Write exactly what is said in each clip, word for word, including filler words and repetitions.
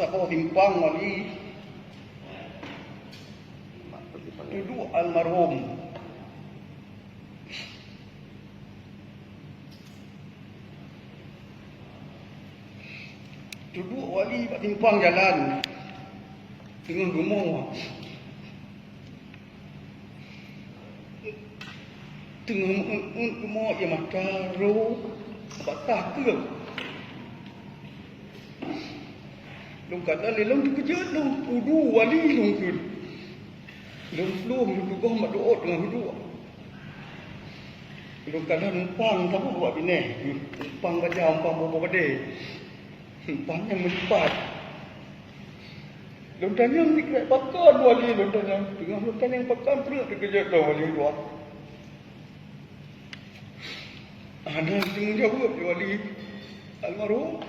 Saboh simpang wali, duek almarhum. Duek wali bak simpang jalan, teungoh geumoe. Teungoh meu'en-'en geumoe, ie mata rhot bak takheueh. Lôn kalon lé lôn teukeujot lôn, udeb wali lôn kheun. Lôn plueng, lôn tugoh mat doot teungoh udeb. Lôn kalon numpang saboh bak binéh, numpang baja, numpang boh-boh padé. Numpang nyang meulipat. Lôn tanyong sikrek pakon wali, lôn tanyong. Teungoh lôn tanyong pakon, treuk teukeujot lôn wali ulôn. Hana teumeujaweueb lé wali almarhum.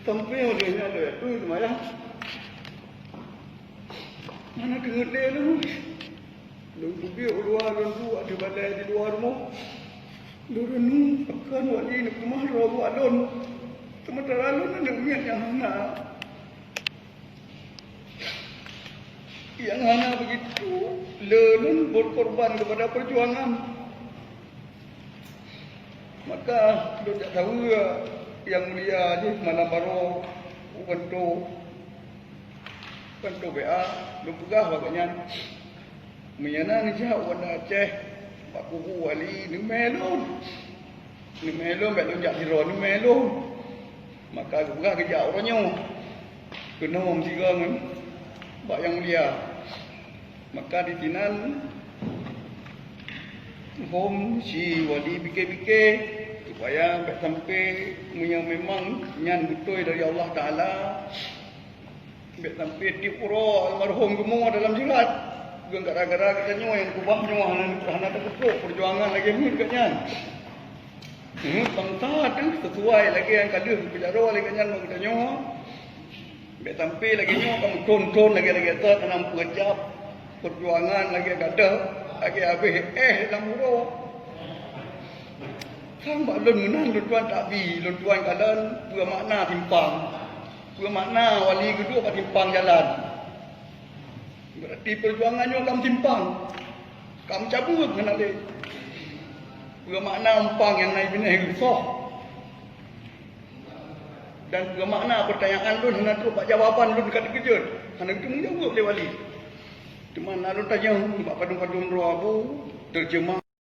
Sampoe lheueh nyan lôn atoe seumayang. Hana teungeut lé lôn. Lôn teubiet u luwa, lôn duek di balai di luwa rumoh. Lôn renung, pakon wali neukeumah droe buet lôn. Seumeuntara lôn aneuk miet nyang hana. Nyang hana begitu le lôn berkorban kepada perjuangan. Maka lôn jak saweue Yang Mulia jih malam baroe u kantô, kantô B A, lôn peugah bak gobnyan, meunyoe na neujak u Banda Aceh bak kubu wali, neumè lôn. Neumè lôn, bèk lôn jak sidroe, neumè lôn. Maka geupeugah geujak uroe nyoe keunoe meusigoe ngon bak Yang Mulia. Maka disinan hom si wali pike-pike supaya bèk sampai, meunyoe memang nyan beutôi dari Allah Taala, bèk sampai tiep uroe almarhum geumoe dalam jeurat. Geuh gara-gara geutanyoe nyang keubah nyoe hana, hana teupeukok peujuangan lagèe meuet geuh nyan. Meuet bansa teuh sesuai lagèe nyang ka lheueh geupeujaroe lé geuh nyan bak geutanyoe. Bèk sampai lagèe nyoe ka meuthon-thon lagèe-lagèe that hana meupeugah peujuangan lagèe gadoh, lagèe habéh éh lam uroe. Sang bak lôn meunan lôn tuan tabi, lôn tuan kalon peue makna simpang. Peue makna wali geuduek bak simpang jalan. Berarti peujuangan nyoe lam simpang. Ka meucabeueng hana lé. Peue makna umpang nyang na binéh geusoh? Dan peue makna peurtanyaan lôn hana trok bak jawaban lôn ka teukeujot, hana geuteumeujaweueb lé wali. Teuma na lôn tanyong bak padum-padum droe abu, teujeumah